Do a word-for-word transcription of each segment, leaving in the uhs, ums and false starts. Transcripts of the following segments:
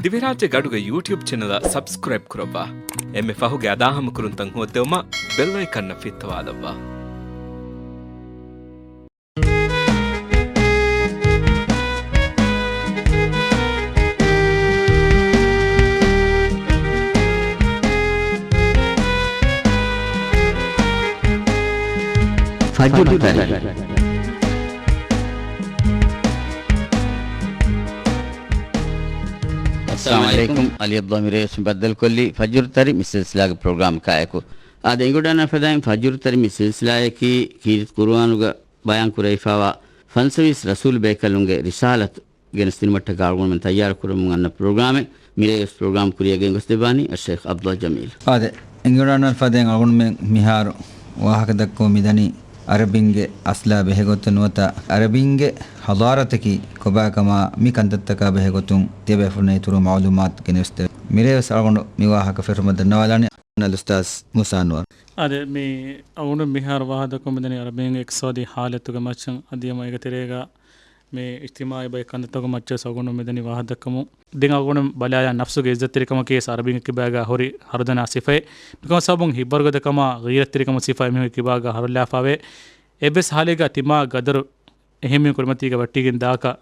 ދިވެހިރާއްޖޭގެ އަޑުގެ ޔޫޓިއުބް ޗެނަލަށް ސަބްސްކްރައިބް ކުރައްވާ. އެންމެ ފަހުގެ އަދާހަމަކުރުންތައް ހޯއްދެވުމަށް ބެލް އައިކަންއަށް ފިއްތަވާލައްވާ. ފަޖުރު ތަރި. އައްސަލާމު ޢަލައިކުމް. ޢަލީ ޢަބްދުﷲ މިރޭވެސް ބައްދަލުކޮށްލީ ފަޖުރު ތަރި މި ސިލްސިލާގެ ޕްރޮގްރާމަކާއެކު. އާދެ، އެނގިވަޑައިގަންނަވާ ފަދައިން ފަޖުރު ތަރި މި ސިލްސިލާއަކީ ކީރިތި ޤުރުއާނުގަ ބަޔާން ކުރެވިފައިވާ ފަންސަވީސް ރަސޫލު ބޭކަލުންގެ ރިސާލަތު ގެނެސްދިނުމަށްޓަކާ އަޅުގަނޑުމެން ތައްޔާރު ކުރަމުން އަންނަ ޕްރޮގްރާމެއް. މިރޭވެސް ޕްރޮގްރާމް ކުރިއަށް ގެންގޮސްދެއްވާނީ އައްޝައިޚް ޢަބްދުﷲ ޖަމީލް. އާދެ، އެނގިވަޑައިގަންނަވާ ފަދައިން އަޅުގަނޑުމެން މިހާރު ވާހަކަ ދައްކަމުން މިދަނީ ޢަރަބިންގެ އަސްލާ ބެހޭގޮތުން ނުވަތަ ޢަރަބިންގެ ޙަޟާރަތަކީ ކޮބާކަމާ މި ކަންތައްތަކާ ބެހޭގޮތުން ތިޔަބައިފުޅުންނަށް އިތުރު މަޢުލޫމާތު ގެނެސްދެވޭ. މިރޭވެސް އަޅުގަނޑު މި ވާހަކަ ފެށުމަށް ދަންނަވާލާނީ އަލްއުސްތާޛް މޫސާ އަންވަރު. އާދެ، މި އަޅުގަނޑު މިހާރު ވާހަކަ ދައްކަމުން މިދަނީ ޢަރަބިންގެ އިޤްތިޞާދީ ޙާލަތުގެ މައްޗަށް. އަދި އެމަ އޭގެ ތެރޭގަ މި އިޖްތިމާޢީ ބައެއް ކަންތައްތަކުގެ މައްޗަށް އަޅުގަނޑު މިދަނީ ވާހަކަ ދައްކަމުން. ދެން އަޅުގަނޑު ބަލާލާ ނަފްސުގެ ޢިއްޒަތްތެރިކަމަކީ ވެސް ޢަރަބިންގެ ކިބާގަ ހުރި ހަރުދަނާ ސިފައެއް. މިކަމަށް ސަބަބުން ހިތްވަރުގަދަކަމާ ޣީރަތްތެރިކަމުގެ ސިފަ އެމީހުންގެ ކިބާގަ ހަރުލާފަވޭ. އެއްވެސް ހާލެއްގަ ތިމާ ގަދަރު އެހެން މީހުން ކުރިމަތީގަ ވެއްޓިގެން ދާކަށް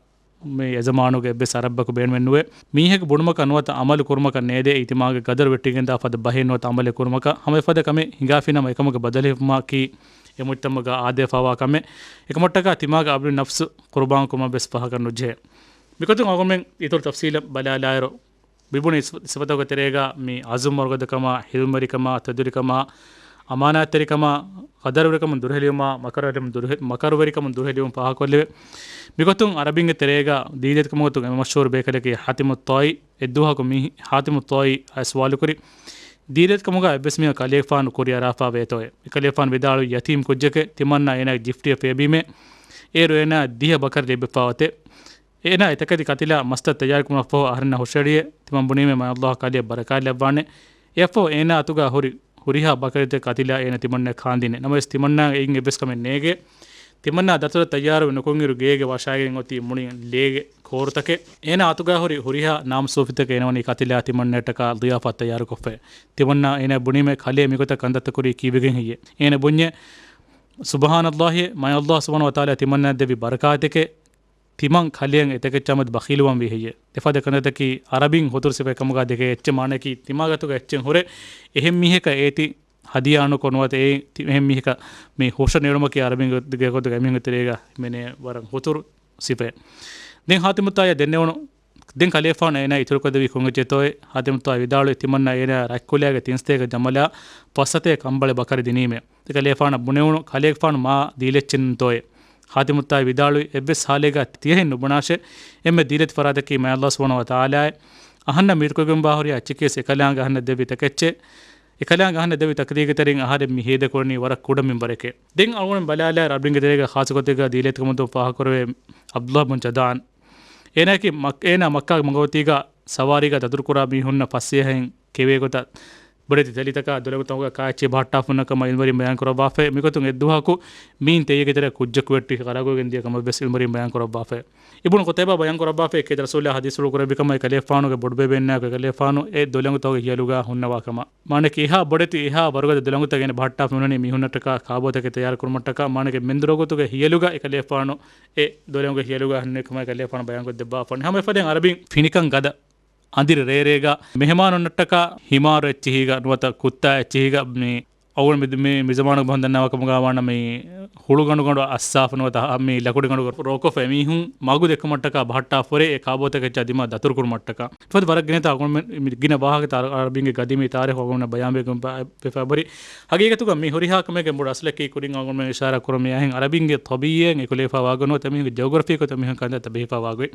މި އެޒަމާނުގެ އެއްވެސް ޢަރަބަކު ބޭނުމެއް ނުވޭ. މީހެއްގެ ބުނުމަކަށް ނުވަތަ ޢަމަލު ކުރުމަކަށް ނޭދޭ ތިމާގެ ގަދަރު ވެއްޓިގެންދާ ފަދަ ބަހެއް ނުވަތަ ޢަމަލެއް ކުރުމަކަށް. ހަމަ އެފަދަ ކަމެއް ހިނގާފިނަމަ އެކަމުގެ ބަދަލު ހިފުމަކީ އެ މުޖްތަމަޢުގަ އާދަވެފައިވާ ކަމެއް. އެކަމަށްޓަކާ ތިމާގެ ޢަމަލީ ނަފްސު ޤުރުބާން ކުރުމަށް ވެސް ފަހަކަށް ނުޖެހޭ. މިގޮތުން އަޅުގަނޑުމެން އިތުރު ތަފްޞީލަށް ބަލާލާއިރު، މިބުނި ސިފަ-، ސިފަތަކުގެ ތެރޭގަ މި ޢަޒުމް ވަރުގަދަކަމާ، ހިލްމުވެރިކަމާ، ތެދުވެރިކަމާ، އަމާނާތްތެރިކަމާ، ޤަދަރުވެރިކަމުން ދުރުހެލިވުމާ، މަކަރުވެރިކަމުން ދުރުހެ-، މަކަރުވެރިކަމުން ދުރުހެލިވުން ފާހަގަކޮށްލެވޭ. މިގޮތުން ޢަރަބިންގެ ތެރޭގަ ދީލަތިކަމުގެ ގޮތުން އެންމެ މަޝްހޫރު ބޭކަލަކީ ޙާތިމު ޠާއީ. އެއްދުވަހަކު މި ޙާތިމު ޠާއީ އައި ސުވާލުކުރި، ދީލަތިކަމުގަ އެއްވެސް މީހަކު ކަލޭގެފާނު ކުރިއަރާފަ ވޭތޯއޭ؟ އެކަލޭގެފާނު ވިދާޅުވި، ޔަތީމް ކުއްޖެކޭ، ތިމަންނާ އޭނާގެ ޖިފްޓިއަށް ފޭބީމޭ. އޭރު އޭނާ ދިހަ ބަކަރި ލިބިފަ އޮތޭ. އޭނާ އެތަކެތި ކަތިލާ މަސްތައް ތައްޔާރުކުރުމަށްފަހު އަހަރެންނަށް ހުށަހެޅިއޭ، ތިމަން ބުނީމޭ މާތް ﷲ ކަލެއަށް ބަރަކާތް ލައްވާނެ. އެއަށްފަހު އޭނާ އަތުގަ ހުރި ހުރިހާ ބަކަރިތައް ކަތިލާ އޭނަ ތިމަންނައަށް ކާންދިނޭ. ނަމަވެސް ތިމަންނާގެ އެއިން އެއްވެސް ކަމެއް ނޭގޭ. ތިމަންނާ ދަތުރަށް ތައްޔާރުވެ ނުކުންއިރު ގޭގެ ވަށާގެން އޮތީ މުޅިން ލޭގެ ކޯރުތަކެއް. އޭނާ އަތުގަ ހުރި ހުރިހާ ނާމު ސޫފިތަކެއް އޭނަ ވަނީ ކަތިލާ ތިމަންނައަށްޓަކާ ޟިޔާފާތު ތައްޔާރުކޮށްފައި. ތިމަންނާ އޭނަ ބުނީމޭ ކަލޭ މިގޮތަށް ކަންތައްތައް ކުރީ ކީއްވެގެން ހެއްޔޭ؟ އޭނަ ބުންޏޭ ސުބްޙާނަﷲއޭ، މާތް ﷲ ސުބްޙާނަހޫ ވަތަޢާލާ ތިމަންނައަށް ދެއްވި ބަރަކާތެކޭ. ތިމަން ކަލެއަށް އެތަކެއްޗާމެދު ބަޚީލުވާންވީ ހެއްޔޭ؟ އެފަދަ ކަންތައްތަކީ ޢަރަބިން ހުތުރު ސިފައެއް ކަމުގަ ދެކޭ. އެއްޗެއް މާނައަކީ ތިމާގެ އަތުގަ އެއްޗެއް ހުރެ އެހެން މީހަކަށް އޭތި ހަދިޔާ އަންނަކޮށް ނުވަތަ އެ ތި-، އެހެން މީހަކަށް މި ހުށަ ނެރުމަކީ ޢަރަބިންގެ ގޮތުގަ އެމީހުންގެ ތެރޭގަ ހިމެނޭ ވަރަށް ހުތުރު ސިފައެއް. ދެން ޙާތިމުއްޠާއީއަށް ދެންނެވުނު، ދެން ކަލޭފާނު އޭނާ އިތުރުކޮށްދެއްވީ ކޮން އެއްޗެއްތޯއޭ؟ ޙާތިމުއްޠާއީ ވިދާޅުވި، ތިމަންނާ އޭނާ ރަތްކުލައިގެ ތިން ސަތޭކަ ޖަމަލާ ފަސް ސަތޭކަ ކަނބަޅެއް ބަކަރި ދިނީމޭ. ދެން ކަލޭފާނަށް ބުނެވުނު، ކަލޭގެފާނު މާ ދީލައްޗެއްނުތޯއޭ؟ ޙާތިމުއްޠާއީ ވިދާޅުވި، އެއްވެސް ޙާލެއްގަ ތިޔަހެން ނުބުނާށޭ. އެންމެ ދީލަތި ފަރާތަކީ މާތް ﷲ ސުބްޙާނަހޫ ވަތަޢާލާއޭ. އަހަންނަށް މިރުކުރެވިގެންވާ ހުރިހާ އެއްޗަކީވެސް އެކަލާނގެ އަހަންނަށް ދެއްވި ތަކެއްޗޭ. އެކަލާނގެ އަހަންނަށް ދެއްވި ތަކްލީގެ ތެރެއިން އަހަރެން މި ހޭދަކުރަނީ ވަރަށް ކުޑަ މިންވަރެކޭ. ދެން އަޅުގަނޑު ބަލާލާއިރު ޢަރަބިންގެ ތެރޭގަ ޚާއްޞަ ގޮތެއްގަ ދީލަތިކަމުގެ ގޮތުން ފާހަގަކުރެވޭ ޢަބްދުﷲ ބިން ޖަދާން. އޭނާއަކީ މައް-، އޭނާ މައްކާގެ މަގުމަތީގަ ސަވާރީގަ ދަތުރުކުރާ މީހުންނަށް ފަސޭހައިން ކެވޭ ގޮތަށް ބޮޑެތި ތެލިތަކާ ދޮލަނގުތަކުގަ ކާއެއްޗެއް ބަހައްޓާފަ ހުންނަ ކަމަށް ޢިލްމުވެރިން ބަޔާން ކުރައްވާފައި. މިގޮތުން އެއްދުވަހަކު މީން ތެއްޔެއްގެ ތެރެއަށް ކުއްޖަކު ވެއްޓި ހަރާގުވެގެން ދިޔަ ކަމަށް ވެސް ޢިލްމުވެރިން ބަޔާން ކުރައްވާފައި. އިބްނު ޤުތައިބާ ބަޔާން ކުރައްވާފައި، ކޭތަ ރަސޫލާ ޙަދީޘްފުޅު ކުރެއްވި ކަމަށް އެކަލޭފާނުގެ ބޮޑުބޭބެއިންނާއެކު އެކަލޭފާނު އެ ދޮލަނގުތަކުގެ ހިޔަލުގަ ހުންނަވާ ކަމަށް. މާނައަކީ އެހާ ބޮޑެތި އެހާ ވަރުގަދަ ދޮލަނގުތައް އޭނަ ބަހައްޓާފަ ހުންނަނީ މީހުންނަށްޓަކާ ކާބޯތަކެއް ތައްޔާރު ކުރުމަށްޓަކާ. މާނައަކީ މެންދުރުގޮތުގެ ހިޔަލުގަ އެކަލޭފާނު އެ ދޮލަނގުގެ ހިޔަލުގަ ހުންނެވި ކަމަށް އެކަލޭފާނު ބަޔާންކޮށްދެއްވާފަ ވަނީ. ހަމަ އެފަދައިން ޢަރަބިން ފިނިކަން ގަދަ އަނދިރި ރޭރޭގަ މެހެމާނުންނަށްޓަކާ ހިމާރު އެއްޗިހީގަ ނުވަތަ ކުއްތާ އެއްޗިހީގަ މި އަޅުގަނޑު މި، މި، މި ޒަމާނުގެ ބަހުން ދަންނަވާ ކަމުގަ ވާނަމަ މި ހުޅުގަނޑު ގަނޑު އައްސާފަ ނުވަތަ މި ލަކުޑިގަނޑު ރޯކޮށްފަ އެމީހުން މަގު ދެއްކުމަށްޓަކާ ބަހައްޓާފަ ހުރެ އެ ކާބޯތަކެއްޗާ ދިމާ ދަތުރުކުރުމަށްޓަކާ. އެފަދަ ވަރަށް ގިނަ ތާ އަޅުގަނޑުމެން މި ގިނަ ވާހަކަތައް އަރަ-، ޢަރަބިންގެ ގަދީމީ ތާރީޚު އަޅުގަނޑުމެންނަށް ބަޔާންވެގެން ބަ-، ވެފަ އެބަހުރި. ހަގީގަތުގަ މި ހުރިހާ ކަމެއްގެ ބޮޑު އަސްލަކީ ކުރިން އަޅުގަނޑުމެން އިޝާރާ ކުރަމުން އަހެން ޢަރަބިންގެ ޠަބީޢަތް އެކުލެވިފަ ވާގޮތް ނުވަތަ އެމީހުންގެ ޖިއޮގްރަފީ ގޮތުން އެމީހުން ކަންތައްތައް ބެހިފަ ވާގޮތް.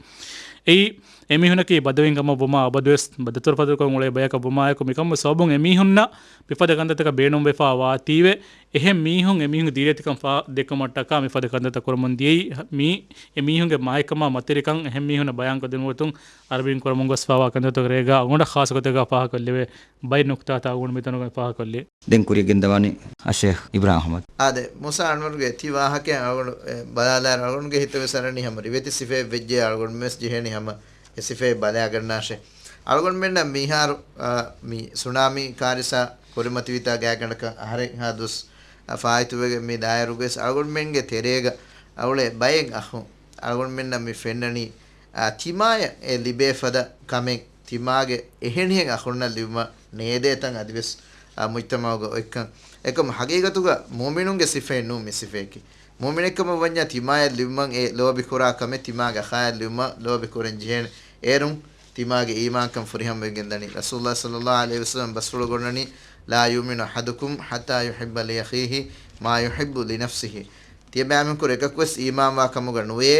އެއީ އެމީހުނަކީ ބަދަވީން ކަމަށް ވުމާ އަބަދުވެސް ދަތުރުފަތުރުކަން އުޅޭ ބަޔަކަށް ވުމާއެކު މިކަމުގެ ސަބަބުން އެމީހުންނަށް މިފަދަ ކަންތައްތަކަށް ބޭނުންވެފަ ވާތީވެ، އެހެން މީހުން އެމީހުންގެ ދީލަތިކަން ފާ ދެއްކުމަށްޓަކާ މިފަދަ ކަންތައްތައް ކުރަމުން ދިޔައީ. މީ އެމީހުންގެ މާތްކަމާ މަތިވެރިކަން އެހެން މީހުންނަށް ބަޔާންކޮށްދިނުމުގެ ގޮތުން ޢަރަބިން ކުރަމުން ގޮސްފައިވާ ކަންތައްތަކުގެ ރޭގަ އަޅުގަނޑަށް ޚާއްޞަ ގޮތެއްގަ ފާހަގަކޮށްލެވޭ ބައެއް ނުކުތާތައް އަޅުގަނޑު މިތަނުގަ ފާހަގަކޮށްލީ. ދެން ކުރިއަށް ގެންދަވާނީ އައްޝައިޚް އިބްރާހިމް އަޙްމަދު. އާދެ، މޫސާ އަންވަރުގެ ތި ވާހަކައިން އަޅުގަނޑު، އެ، ބަލާލާއިރު އަޅުގަނޑުގެ ހިތަށް ވެސް އަރަނީ ހަމަ ރިވެތި ސިފައެއް ވެއްޖެ އަޅުގަނޑުމެން ވެސް ޖެހޭނީ ހަމަ އެ ސިފައެއް ބަލާގަންނާށޭ. އަޅުގަނޑުމެންނަށް މިހާރު، އާ، މި ސުނާމީ ކާރިސާ ކުރިމަތިވިތާ ގާތްގަނޑަކަށް އަހަރެއްހާ ދުވަސް، އާ، ފާއިތުވެގެން މި ދާއިރުގައި އަޅުގަނޑުމެންގެ ތެރޭގަ އައުޅޭ ބައެއް އަޚުން. އަޅުގަނޑުމެންނަށް މި ފެންނަނީ، އާ، ތިމާޔަށް އެ ލިބޭ ފަދަ ކަމެއް ތިމާގެ އެހެނިހެން އަޚުންނަށް ލިބުމަށް ނޭދޭތަން އަދިވެސް، އާ، މުޖްތަމަޢުގަ އޮތްކަން. އެކަމު ހަގީގަތުގަ މުއުމިނުންގެ ސިފައެއް ނޫން މި ސިފަޔަކީ. މުއުމިނެއްކަމަށް ވަންޏާ ތިމާޔަށް ލިބުމަށް އެ ލޯބި ކުރާ ކަމެއް ތިމާގެ އަޚާޔަށް ލިބުމަށް ލޯބި ކުރަން ޖެހޭނެ. އޭރުން ތިމާގެ އީމާންކަން ފުރިހަމަވެގެން ދަނީ. ރަސޫލުﷲ ޞައްލަﷲ ޢަލައިހި ވަސައްލަމަ ބަސްފުޅު ގޮންނަނީ، "لا يؤمن أحدكم حتى يحب لأخيه ما يحب لنفسه." ތިޔަބައިމީހުންކުރެ އެކަކުވެސް އީމާންވާ ކަމުގަ ނުވެޔޭ،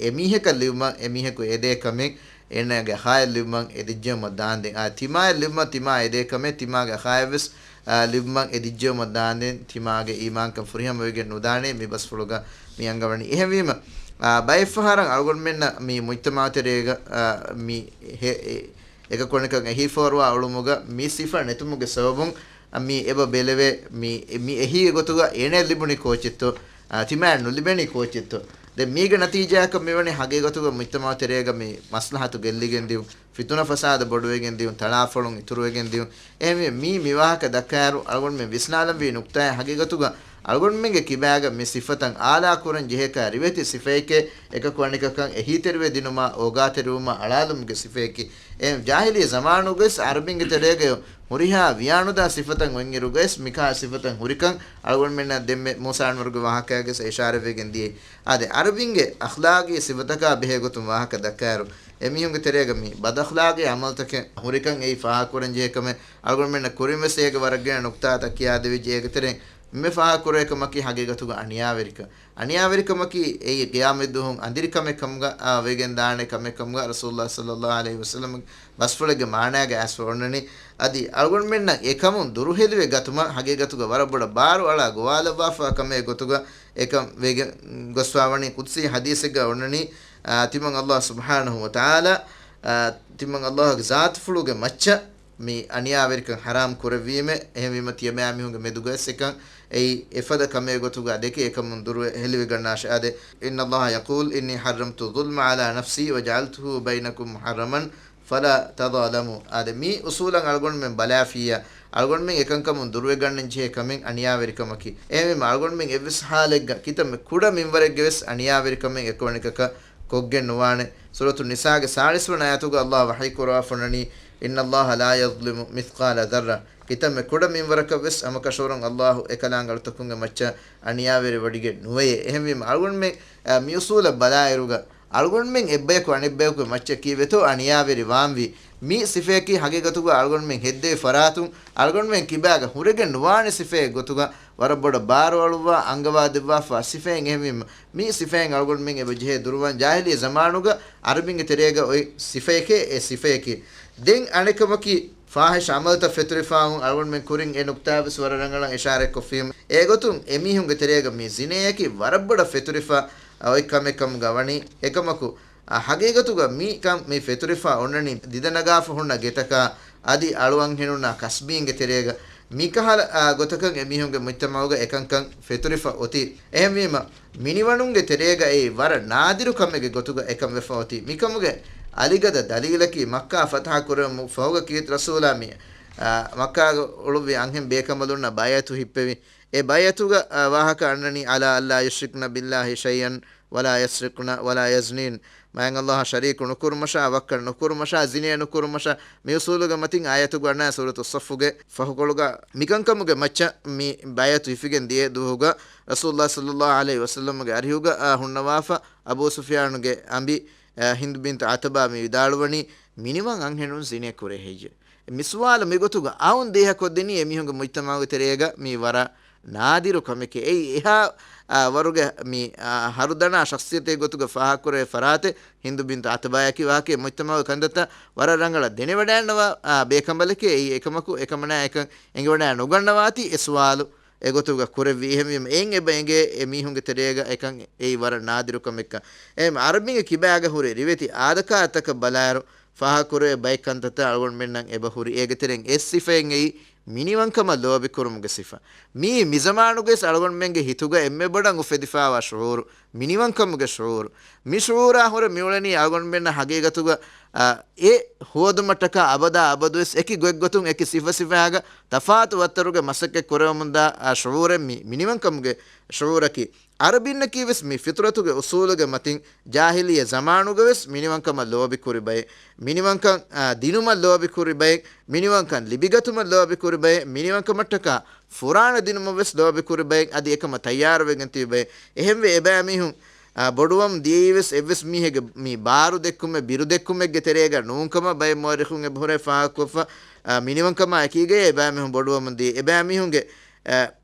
އެމީހަކަށް ލިބުމަށް އެމީހަކު އެދޭ ކަމެއް އޭނާގެ އަޚާޔަށް ލިބުމަށް އެދިއްޖެވުމަށް ދާންދެން. އާ، ތިމާޔަށް ލިބުމަށް ތިމާ އެދޭ ކަމެއް ތިމާގެ އަޚާޔަށްވެސް، އާ، ލިބުމަށް އެދިއްޖެވުމަށް ދާންދެން ތިމާގެ އީމާންކަން ފުރިހަމަވެގެން ނުދާނެ މި ބަސްފުޅުގަ މި އަންގަވަނީ. އެހެންވީމަ، އާ، ބައެއްފަހަރަށް އަޅުގަނޑުމެންނަށް މި މުޖްތަމަޢު ތެރޭގަ، އާ، މި ހެ-، އެ-، އެކަކު އަނެކަކަށް އެހީފޯރުވާ އުޅުމުގަ މި ސިފަ ނެތުމުގެ ސަބަބުން، އަ، މި އެބަ ބެލެވޭ، މި، މި އެހީ ގޮތުގަ އޭނައަށް ލިބުނީ ކޯޗެއްތޯ، އަ، ތިމާއަށް ނުލިބެނީ ކޯޗެއްތޯ. ދެން މީގެ ނަތީޖާއަކަށް މިވަނީ ހަގީގަތުގަ މުޖްތަމަޢު ތެރޭގަ މި މަސްލަހަތު ގެއްލިގެން ދިޔުން، ފިތުނަ ފަސާދަ ބޮޑުވެގެން ދިޔުން، ތަޅާފޮޅުން އިތުރުވެގެން ދިޔުން. އެހެންވެ މީ މި ވާހަކަ ދައްކާއިރު އަޅުގަނޑުމެން ވިސްނާލަންވީ ނުކްތާއެއް ހަގީގަތުގަ އަޅުގަނޑުމެންގެ ކިބާގަ މި ސިފަތައް އާލާ ކުރަން ޖެހޭކަށް ރިވެތި ސިފައެކޭ، އެކަކު އަނެކަކަށް އެހީތެރިވެ ދިނުމާ އޯގާތެރިވުމާ އަޅާލުމުގެ ސިފައެކޭ. އެ ޖާހިލީ ޒަމާނުގައިސް އަރަބިންގެ ތެރޭގައި ހުރިހާ ވިޔާނުދާ ސިފަތައް އޮތްއިރުގައިސް މިކާ ސިފަތައް ހުރިކަން އަޅުގަނޑުމެންނަށް ދެންމެ މޫސާ އަންވަރުގެ ވާހަކައިގައިސް އިޝާރަތްވެގެން ދިޔައީ. އާދެ، އަރަބިންގެ އަޚްލާގީ ސިފަތަކާ ބެހޭގޮތުން ވާހަކަ ދައްކާއިރު، އެމީހުންގެ ތެރޭގަ މި ބަދަޚްލާގީ އަމަލުތަކެއް ހުރިކަން އެއީ ފާހަގަކުރަންޖެހޭ ކަމެއް. އަޅުގަނޑުމެންނަށް ކުރިންވެސް އޭގެ ވަރަށް ގިނަ ނުކްތާތައް ކިޔާދެވިއްޖެ. އޭގެ ތެރެއިން އެންމެ ފާހަގަކުރޭ ކަމަކީ ހަގީގަތުގަ އަނިޔާވެރިކަން. އަނިޔާވެރިކަމަކީ އެއީ ޤިޔާމަތްދުވަހު އަނދިރި ކަމެއް ކަމުގަ، އާ، ވެގެން ދާނެ ކަމެއް ކަމުގަ ރަސޫލުﷲ ޞައްލަﷲ ޢަލައިހި ވަސައްލަމަގެ ބަސްފުޅެއްގެ މާނާގަ އައިސްފަ އޮންނަނީ. އަދި އަޅުގަނޑުމެންނަށް އެކަމުން ދުރުހެލިވެ ގަތުމަށް ހަގީގަތުގަ ވަރަށް ބޮޑަށް ބާރު އަޅާ ގޮވާލައްވާފަ ކަމެއް ގޮތުގަ އެކަން ވެގެން ގޮސްފަ ވަނީ ޤުދުސީ ޙަދީޘެއްގަ އޮންނަނީ، އާ، ތިމަން ﷲ ސުބްޙާނަހޫ ވަތަޢާލާ، އާ، ތިމަން ﷲގެ ޒާތުފުޅުގެ މައްޗަށް މި އަނިޔާވެރިކަން ޙަރާމް ކުރެއްވީމޭ. އެހެންވީމަ ތިޔަބައިމީހުންގެ މެދުގައި އެކަން އެއީ އެފަދަ ކަމެއް ގޮތުގަ ދެކެ އެކަމުން ދުރުވެ ހެލިވެގަންނާށޭ. އާދެ، إن الله يقول إني حرمت الظلم على نفسي وجعلته بينكم محرما فلا تظالموا. އާދެ، މި އުސޫލަށް އަޅުގަނޑުމެން ބަލާފިއްޔާ، އަޅުގަނޑުމެން އެކަންކަމުން ދުރުވެގަންނަން ޖެހޭ ކަމެއް އަނިޔާވެރިކަމަކީ. އެހެންވީމަ އަޅުގަނޑުމެން އެއްވެސް ޙާލެއްގަ ކިތަންމެ ކުޑަ މިންވަރެއްގެ ވެސް އަނިޔާވެރިކަމެއް އެކަކު އަނެކަކަށް ކޮށްގެން ނުވާނެ. ސޫރަތު ނިސާގެ ސާޅީސް ވަނަ އާޔަތުގަ ﷲ ވަޙީ ކުރައްވާފަ އޮންނަނީ، إن الله لا يظلم مثقال ذرة. ކިތަންމެ ކުޑަ މިންވަރަކަށް ވެސް ހަމަކަށަވަރުން ﷲ އެކަލާނގެ އަޅުތަކުންގެ މައްޗަށް އަނިޔާވެރިވެވަޑިގެން ނުވެޔޭ. އެހެންވީމަ އަޅުގަނޑުމެން، އަ، މި އުސޫލަށް ބަލާއިރުގަ އަޅުގަނޑުމެން އެއްބަޔަކު އަނެއްބަޔަކުގެ މައްޗަށް ކީއްވެތޯ އަނިޔާވެރި ވާންވީ. މި ސިފަޔަކީ ހަގީގަތުގަ އަޅުގަނޑުމެން ހެއްދެވި ފަރާތުން އަޅުގަނޑުމެން ކިބާގަ ހުރެގެން ނުވާނެ ސިފައެއް ގޮތުގަ ވަރަށް ބޮޑަށް ބާރުއަޅުއްވާ އަންގަވާ ދެއްވާފަ ސިފައެއް. އެހެންވީމަ މި ސިފައިން އަޅުގަނޑުމެން އެބަ ޖެހޭ ދުރުވާން. ޖާހިލީ ޒަމާނުގަ އަރަބިންގެ ތެރޭގަ އޮތް ސިފައެކޭ އެ ސިފަޔަކީ. ދެން އަނެކަމަކީ، ފާހިޝް އަމަލްތައް ފެތުރިފާވުން. އަޅުގަނޑުމެން ކުރިން އެ ނުކްތާވެސް ވަރަށް ރަނގަޅަށް އިޝާރަތްކޮށްފީމު. އެގޮތުން އެމީހުންގެ ތެރޭގަ މި ޒިނޭއަކީ ވަރަށް ބޮޑަށް ފެތުރިފަ އޮތް ކަމެއް ކަމުގަ ވަނީ. އެކަމަކު، އަ، ހަގީގަތުގަ މި ކަން މި ފެތުރިފަ އޮންނަނީ ދިދަނަގާފަ ހުންނަ ގެތަކާ އަދި އަޅުއަންހެނުންނާ ކަސްބީންގެ ތެރޭގަ. މިކަހަލަ، އާ، ގޮތަކަށް އެމީހުންގެ މުޖްތަމަޢުގަ އެކަންކަން ފެތުރިފަ އޮތީ. އެހެންވީމަ، މިނިވަނުންގެ ތެރޭގަ އެއީ ވަރަށް ނާދިރު ކަމެއްގެ ގޮތުގަ އެކަން ވެފަ އޮތީ. މިކަމުގެ އަލިގަދަ ދަލީލަކީ، މައްކާ ފަތަޙަ ކުރެވުމުގެ ފަހުގަ ކީރިތި ރަސޫލާ މި، އާ، މައްކާގަ އުޅުއްވި އަންހެން ބޭކަނބަލުންނަށް ބައިޢަތު ހިއްޕެވި. އެ ބައިޢަތުގަ، އާ، ވާހަކަ އަންނަނީ، على ألا يشركن بالله شيئا ولا يسرقن ولا يزنين. މާތް ﷲއަށް ޝަރީކު ނުކުރުމަށާ، ވައްކަން ނުކުރުމަށާ، ޒިނޭ ނުކުރުމަށާ، މި އުސޫލުގެ މަތިން އާޔަތުގަ އަންނަ ސޫރަތު ޞައްފުގެ ފަހުކޮޅުގަ މިކަންކަމުގެ މައްޗަށް މި ބައިޢަތު ހިފިގެން ދިޔަ ދުވަހުގަ ރަސޫލުﷲ ޞައްލަﷲ ޢަލައިހި ވަސައްލަމްގެ އަރިހުގަ، އާ، ހުންނަވާފަ އަބޫ ސުފްޔާނުގެ އަނބި، އާ، ހިންދު ބިންތު ޢުތުބާ މި ވިދާޅުވަނީ، މިނިވަން އަންހެނުން ޒިނޭ ކުރޭ ހެއްޔެވެ؟ މި ސުވާލު މިގޮތުގަ އައުން ދޭހަކޮށްދިނީ އެމީހުންގެ މުޖްތަމަޢުގެ ތެރޭގަ މީ ވަރަށް ނާދިރު ކަމެކޭ. އެއީ އެހާ، އާ، ވަރުގެ މި، އާ، ހަރުދަނާ ޝަޚްޞިއްޔަތެއް ގޮތުގަ ފާހަގަކުރެވޭ ފަރާތެއް ހިންދު ބިންތު ޢުތުބާއަކީ. ވާހަކައެއް މުޖްތަމަޢުގެ ކަންތައްތައް ވަރަށް ރަނގަޅަށް ދެނެވަޑައިގަންނަވާ، އާ، ބޭކަނބަލެކޭ. އެއީ އެކަމަކު އެކަމަނާ އެކަން އެނގިވަޑައި ނުގަންނަވާތީ އެ ސުވާލު އެގޮތުގަ ކުރެއްވީ. އެހެންވީމަ އެއިން އެބަ އެނގޭ އެމީހުންގެ ތެރޭގަ އެކަން އެއީ ވަރަށް ނާދިރު ކަމެއްކަން. އެހެން އަރަބިންގެ ކިބާގަ ހުރި ރިވެތި އާދަކާރިތަކަށް ބަލާއިރު، ފާހަގަކުރެވޭ ބައެއް ކަންތައްތައް އަޅުގަނޑުމެންނަށް އެބަ ހުރި. އޭގެ ތެރެއިން އެއް ސިފައެއް އެއީ މިނިވަންކަމަށް ލޯބިކުރުމުގެ ސިފަ. މީ މިޒަމާނުގައި އަޅުގަނޑުމެންގެ ހިތުގަ އެންމެ ބޮޑަށް އުފެދިފާވާ ޝުޢޫރު، މިނިވަންކަމުގެ ޝުޢޫރު. މި ޝުޢޫރާ ހުރެ މިއުޅެނީ އަޅުގަނޑުމެންނަށް ހަގީގަތުގަ، އާ، އެ ހޯދުމަށްޓަކާ އަބަދާ އަބަދުވެސް އެކި ގޮތްގޮތުން އެކި ސިފަސިފައިގަ ތަފާތު ވައްތަރުގެ މަސައްކަތް ކުރެވެމުންދާ، އާ، ޝުޢޫރެއް މި މިނިވަންކަމުގެ ޝުޢޫރަކީ. ޢަރަބިންނަކީ ވެސް މި ފިޠުރަތުގެ އުޞޫލުގެ މަތިން ޖާހިލިއްޔަ ޒަމާނުގަވެސް މިނިވަންކަމަށް ލޯބިކުރި ބައެއް، މިނިވަންކަން، އާ، ދިނުމަށް ލޯބިކުރި ބައެއް، މިނިވަންކަން ލިބިގަތުމަށް ލޯބިކުރި ބައެއް، މިނިވަންކަމަށްޓަކާ ފުރާނަ ދިނުމަށް ވެސް ލޯބިކުރި ބައެއް އަދި އެކަމަށް ތައްޔާރުވެގެން ތިބި ބައެއް. އެހެންވެ، އެބައިމީހުން، އާ، ބޮޑުވަމުން ދިޔައީ ވެސް އެއްވެސް މީހެއްގެ މި ބާރު ދެއްކުމެއް، ބިރު ދެއްކުމެއްގެ ތެރޭގަ ނޫންކަމަށް ބައެއް މުއައްރިޚުން އެބަހުރޭ ފާހަގަކޮށްފަ، އާ، މިނިވަންކަމާ އެކީގައި އެބައިމީހުން ބޮޑުވަމުން ދިޔަ. އެބައިމީހުންގެ، އާ،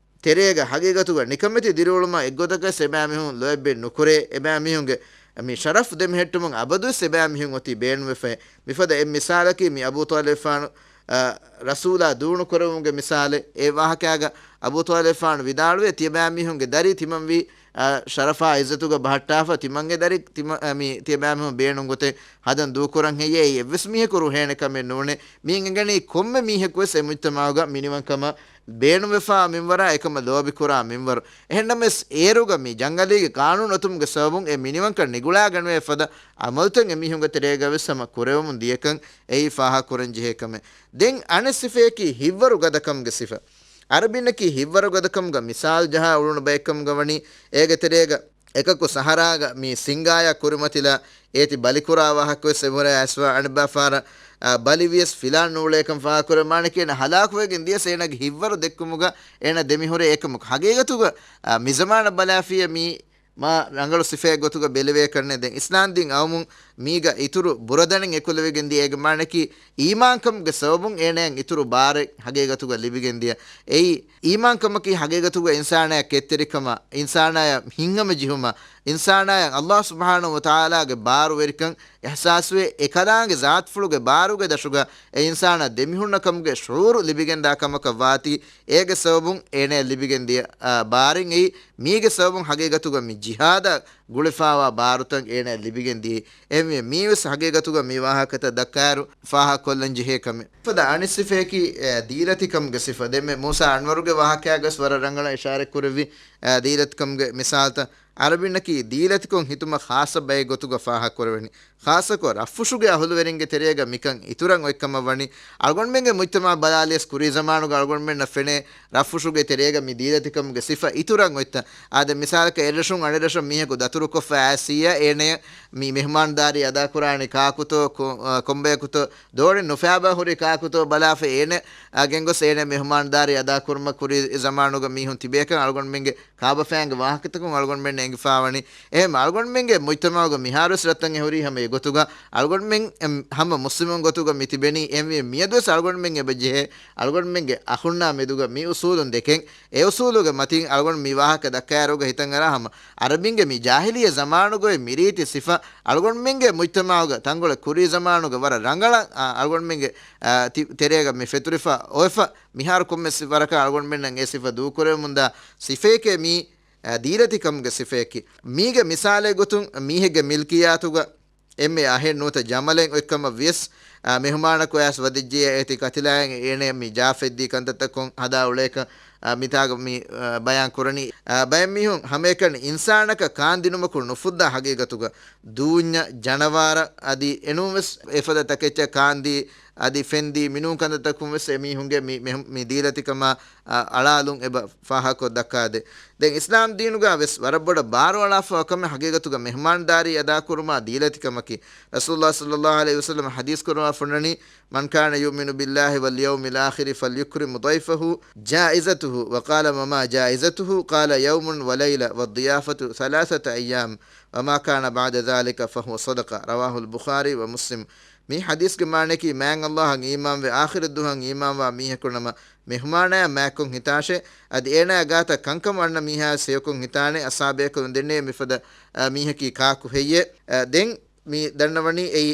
ތެރޭގަ ހަގީގަތުގަ ނިކަމެތި ދިރިއުޅުމާ އެއްގޮތަކަށް އެބައިމީހުން ލޯތްބެއް ނުކުރޭ، އެބައިމީހުންގެ މި ޝަރަފް ދެމެހެއްޓުމުން އަބަދުވެސް އެބައިމީހުން އޮތީ ބޭނުންވެފައި. މިފަދަ އެއް މިސާލަކީ މި އަބޫ ޠާލިބާނު، އާ، ރަސޫލާ ދޫނުކުރެވުމުގެ މިސާލެއް. އެ ވާހަކައިގަ އަބޫ ޠާލިބާނު ވިދާޅުވޭ، ތިޔަބައިމީހުންގެ ދަރި ތިމަންވީ، އާ، ޝަރަފާ އިއްޒަތުގަ ބަހައްޓާފަ، ތިމަންގެ ދަރި ތިމަ-، އާ، މި ތިޔަބައިމީހުން ބޭނުން ގޮތެއް ހަދަން ދޫކުރަން ހެއްޔޭ؟ އެއީ އެއްވެސް މީހަކު ރުހޭނެ ކަމެއް ނޫނޭ. މިއިން އެނގެނީ ކޮންމެ މީހަކުވެސް އެ މުޖްތަމަޢުގަ މިނިވަންކަމަށް ބޭނުންވެފާ މިންވަރާ އެކަމަށް ލޯބިކުރާ މިންވަރު. އެހެންނަމަވެސް، އޭރުގަ މި ޖަންގަލީގެ ޤާނޫނު އޮތުމުގެ ސަބަބުން އެ މިނިވަންކަން ނިގުޅާގަނެވޭ ފަދަ އަމަލުތައް އެމީހުންގެ ތެރޭގަވެސް ހަމަ ކުރެވެމުން ދިޔަކަން އެއީ ފާހަގަކުރަން ޖެހޭ ކަމެއް. ދެން އަނެއް ސިފަޔަކީ ހިތްވަރުގަދަކަމުގެ ސިފަ. ޢަރަބިންނަކީ ހިތްވަރުގަދަކަމުގަ މިސާލު ޖަހާ އުޅުނު ބައެއްކަމުގަ ވަނީ، އޭގެ ތެރޭގަ އެކަކު ސަހަރާގަ މި ސިންގާޔާ ކުރިމަތިލާ އޭތި ބަލިކުރާ ވާހަކަވެސް އެބަހުރޭ އައިސްފަ އަނެއްބާފާރަށް، އާ، ބަލިވިޔަސް ފިލާން ނޫޅޭކަން ފާހަގަކުރޭ. މާނައަކީ އޭނަ ހަލާކުވެގެން ދިޔަސް އޭނަގެ ހިތްވަރު ދެއްކުމުގަ އޭނަ ދެމިހުރޭ އެކަމަކު. ހަގީގަތުގަ، އާ، މިޒަމާނަށް ބަލާފިޔަ މީ މާ ރަނގަޅު ސިފައެއް ގޮތުގަ ބެލެވޭކަށްނެ. ދެން އިސްލާމްދީން އައުމުން މީގަ އިތުރު ބުރަދަނެއް އެކުލެވިގެން ދިޔަ. އޭގެ މާނައަކީ އީމާންކަމުގެ ސަބަބުން އޭނަޔަށް އިތުރު ބާރެއް ހަގީގަތުގަ ލިބިގެން ދިޔަ. އެއީ އީމާންކަމަކީ ހަގީގަތުގަ އިންސާނާޔަށް ކެތްތެރިކަމާ، އިންސާނާޔަށް ހިތްހަމަޖެހުމާ، އިންސާނާޔަށް އައްލާހު ސުބްޙާނަހު ވަތަޢާލާގެ ބާރުވެރިކަން އިޙްސާސްވެ، އެކަލާނގެ ޒާތުފުޅުގެ ބާރުގެ ދަށުގަ އެ އިންސާނާ ދެމިހުންނަ ކަމުގެ ޝުޢޫރު ލިބިގެންދާ ކަމަކަށް ވާތީ، އޭގެ ސަބަބުން އޭނަޔަށް ލިބިގެން ދިޔަ، އާ، ބާރެއް އެއީ، މީގެ ސަބަބުން ހަގީގަތުގަ މި ޖިހާދަށް ގުޅިފާވާ ބާރުތައް އޭނަޔަށް ލިބިގެން ދިޔައީ. އެހެންވެ، މީވެސް ހަގީގަތުގަ މި ވާހަކަތައް ދައްކާއިރު ފާހަގަކޮށްލަން ޖެހޭ ކަމެއް. ފަދަ އަނެއް ސިފަޔަކީ، އެ، ދީލަތިކަމުގެ ސިފަ. ދެންމެ މޫސާ އަންވަރުގެ ވާހަކައިގަސް ވަރަށް ރަނގަޅަށް އިޝާރަތް ކުރެއްވި، އެ، ދީލަތިކަމުގެ މިސާލްތައް. ޢަރަބިންނަކީ ދީލަތިކޮށް ހިތުމަށް ޚާއްޞަ ބައެއް ގޮތުގަ ފާހަގަކުރެވެނީ. ޚާއްޞަކޮށް ރަށްފުށުގެ އަހުލުވެރިންގެ ތެރޭގަ މިކަން އިތުރަށް އޮތްކަމަށް ވަނީ. އަޅުގަނޑުމެންގެ މުޖްތަމަޢަށް ބަލާލިޔަސް ކުރީ ޒަމާނުގަ އަޅުގަނޑުމެންނަށް ފެނޭ ރަށްފުށުގެ ތެރޭގަ މި ދީލަތިކަމުގެ ސިފަ އިތުރަށް އޮތްތަން. އާދެ، މިސާލަކަށް އެއްރަށުން އަނެއްރަށަށް މީހަކު ދަތުރުކޮށްފަ އައިސިއްޔާ އޭނަޔަށް މި މެހުމާންދާރީ އަދާކުރާނީ ކާކުތޯ، ކޮ-، އަ، ކޮންބަޔަކުތޯ، ދޯނި ނުފާބާ ހުރީ ކާކުތޯ ބަލާފަ އޭނަ، އަ، ގެންގޮސް އޭނަ މެހުމާންދާރީ އަދާކުރުމަށް ކުރީ ޒަމާނުގަ މީހުން ތިބޭކަން އަޅުގަނޑުމެންގެ ކާބަފައިންގެ ވާހަކަތަކުން އަޅުގަނޑުމެންނަށް އެނގިފާވަނީ. އެހެން އަޅުގަނޑުމެންގެ މުޖްތަމަޢުގަ މިހާރުވެސް ރަށްތައް އެހުރީ ހަމަ އެގޮތުގަ އަޅުގަނޑުމެން އެ-، ހަމަ މުސްލިމުން ގޮތުގަ މި ތިބެނީ. އެހެންވީ މިއަދުވެސް އަޅުގަނޑުމެން އެބަ ޖެހޭ އަޅުގަނޑުމެންގެ އަޚުންނާ މެދުގަ މި އުސޫލުން ދެކެން، އެ އުސޫލުގެ މަތިން އަޅުގަނޑު މި ވާހަކަ ދައްކާއިރުގަ ހިތަށް އަރާ ހަމަ ޢަރަބިންގެ މި ޖާހިލިއްޔަ ޒަމާނުގައި މިރީތި ސިފަ އަޅުގަނޑުމެންގެ މުޖްތަމަޢުގަ ތަންކޮޅެއް ކުރީ ޒަމާނުގަ ވަރަށް ރަނގަޅަށް، އާ، އަޅުގަނޑުމެންގެ، އާ، ތި-، ތެރޭގަ މި ފެތުރިފަ އޮވެފަ މިހާރު ކޮންމެ ސި-، ވަރަކަށް އަޅުގަނޑުމެންނަށް އެ ސިފަ ދޫކުރެވެމުންދާ ސިފައެކޭ މީ، އާ، ދީލަތިކަމުގެ ސިފަޔަކީ. މީގެ މިސާލެއް ގޮތުން މީހެއްގެ މިލްކިއްޔާތުގަ އެންމެ އަހެއް ނުވަތަ ޖަމަލެއް އޮތްކަމަށް ވިޔަސް، އާ، މެހުމާނަކު އައިސް ވަދެއްޖެޔާ އޭތި ކަތިލާއިން އޭނަ މި ޖާފަތްދީ ކަންތައްތައް ކޮށް ހަދާ އުޅޭކަން، އާ، މިތާގަ މި، އާ، ބަޔާން ކުރަނީ. އާ، ބައެއް މީހުން ހަމައެކަނި އިންސާނަކަށް ކާންދިނުމަކުން ނުފުއްދާ ހަގީގަތުގަ ދޫންޏަށް، ޖަނަވާރަށް އަދި އެނޫންވެސް އެފަދަ ތަކެއްޗަށް ކާންދީ އަދި ފެންދީ މިނޫން ކަންތައްތަކުން ވެސް އެމީހުންގެ މި، މި، މި ދީލަތިކަމާ، އަ، އަޅާލުން އެބަ ފާހަގަކޮށް ދައްކާދޭ. ދެން އިސްލާމް ދީނުގަ ވެސް ވަރަށް ބޮޑަށް ބާރުއަޅާފަ ކަމެއް ހަގީގަތުގަ މެހުމާންދާރީ އަދާކުރުމާ ދީލަތިކަމަކީ. ރަސޫލުﷲ ޞައްލަﷲ ޢަލައިހި ވަސައްލަމަ ޙަދީޘް ކުރައްވާ ފޮންނަނީ، من كان يؤمن بالله واليوم الآخر فليكرم ضيفه. جائزته. وقال، وما جائزته؟ قال، يوم وليلة والضيافة ثلاثة أيام، وما كان بعد ذلك فهو صدقة. رواه البخاري ومسلم. މި ޙަދީޘްގެ މާނައަކީ، މާތް ﷲ އަށް އީމާންވެ، އާޚިރަތް ދުވަހަށް އީމާންވާ މީހަކު ނަމަ، މެހުމާނާޔަށް މާތްކޮށް ހިތާށޭ، އަދި އޭނާޔާ ގާތަށް ކަންކަމަށް އަންނަ މީހާޔަށް ހެޔޮކޮށް ހިތާނޭ. އަޞްޙާބޭކަލުން ދެންނެވި މިފަދަ، އަ، މީހަކީ ކާކު ހެއްޔޭ؟ އަ، ދެން މި ދަންނަވަނީ އެއީ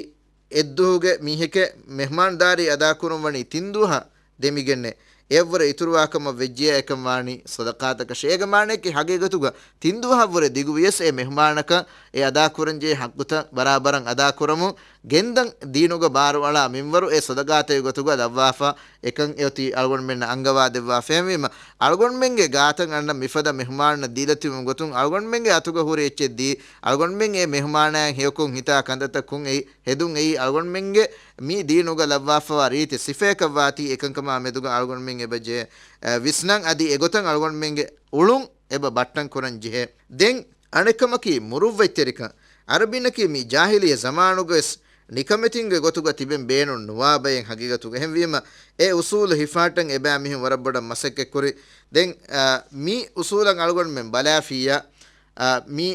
އެއްދުވަހުގެ މީހެކޭ، މެހުމާންދާރީ އަދާކުރުން ވަނީ ތިން ދުވަހަށް ދެމިގެންނޭ. އެއަށްވުރެ އިތުރުވާކަމަށް ވެއްޖިޔާ އެކަން ވާނީ ޞަދަޤާތަކަށޭ. އޭގެ މާނައަކީ ހަގީގަތުގަ ތިން ދުވަހަށްވުރެ ދިގު ވިޔަސް އެ މެހުމާނަކަށް އެ އަދާކުރަންޖެހޭ ޙައްޤުތައް ބަރާބަރަށް އަދާކުރަމުން. ގެންދަން ދީނުގަ ބާރުއަޅާ މިންވަރު އެ ޞަދަޤާތެއް ގޮތުގަ ލައްވާފަ، އެކަން އެއޮތީ އަޅުގަނޑުމެންނަށް އަންގަވާ ދެއްވާފައެވީމަ، އަޅުގަނޑުމެންގެ ގާތަށް އަންނަ މިފަދަ މެހުމާނުންނަށް ދީލަތިބުމުގެ ގޮތުން އަޅުގަނޑުމެންގެ އަތުގަ ހުރި އެއްޗެއް ދީ، އަޅުގަނޑުމެން އެ މެހުމާނާއަށް ހެޔޮކޮށް ހިތާ ކަންތައްތައް ކޮށް އެއީ ހެދުން އެއީ އަޅުގަނޑުމެންގެ މި ދީނުގަ ލައްވާފަވާ ރީތި ސިފައަކަށްވާތީ، އެކަންކަމާ މެދުގަ އަޅުގަނޑުމެން އެބަ ޖެހޭ، އަ، ވިސްނަން އަދި އެގޮތަށް އަޅުގަނޑުމެންގެ އުޅުން އެބަ ބައްޓަން ކުރަން ޖެހޭ. ދެން އަނެއްކަމަކީ މުރުއްވަތްތެރިކަން. އަރަބިންނަކީ މި ޖާހިލިއްޔަ ޒަމާނުގަވެސް ނިކަމެތިންގެ ގޮތުގަ ތިބެން ބޭނުން ނުވާ ބައެއް ހަގީގަތުގަ. އެހެންވީމަ، އެ އުސޫލު ހިފާއްޓަން އެބައިމީހުން ވަރަށް ބޮޑަށް މަސައްކަތްކުރި. ދެން، އާ، މި އުސޫލަށް އަޅުގަނޑުމެން ބަލާފިއްޔާ، އާ، މި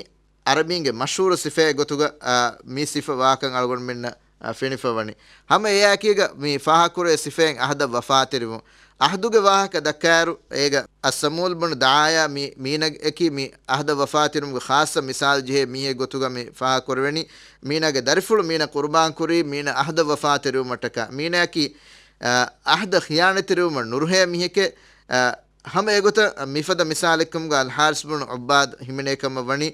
އަރަބީންގެ މަޝްހޫރު ސިފައެއް ގޮތުގަ، އާ، މި ސިފަ ވާކަން އަޅުގަނޑުމެންނަށް، އާ، ފެނިފަ ވަނީ. ހަމަ އެއާއެކީގަ މި ފާހަގަކުރޭ ސިފައިން އަހްދަށް ވަފާތެރިވުން. އަހްދުގެ ވާހަކަ ދައްކާއިރު، އޭގަ އައްސަމޫލް ބުނު ދައާޔާ މި މީނައަކީ މި އަހްދަށް ވަފާތެރިވުމުގެ ޚާއްޞަ މިސާލު ޖެހޭ މީހެއް ގޮތުގަ މި ފާހަގަކުރެވެނީ. މީނަގެ ދަރިފުޅު މީނަ ޤުރުބާންކުރީ މީނަ އަހްދަށް ވަފާތެރިވުމަށްޓަކާ. މީނައަކީ، އާ، އަހްދަށް ޚިޔާނަތްތެރިވުމަށް ނުރުހޭ މީހެކޭ، އާ، ހަމަ އެގޮތަށް މިފަދަ މިސާލެއްކަމުގަ އަލްޙާރިސް ބުނު ޢުއްބާދު ހިމެނޭ ކަމަށް ވަނީ،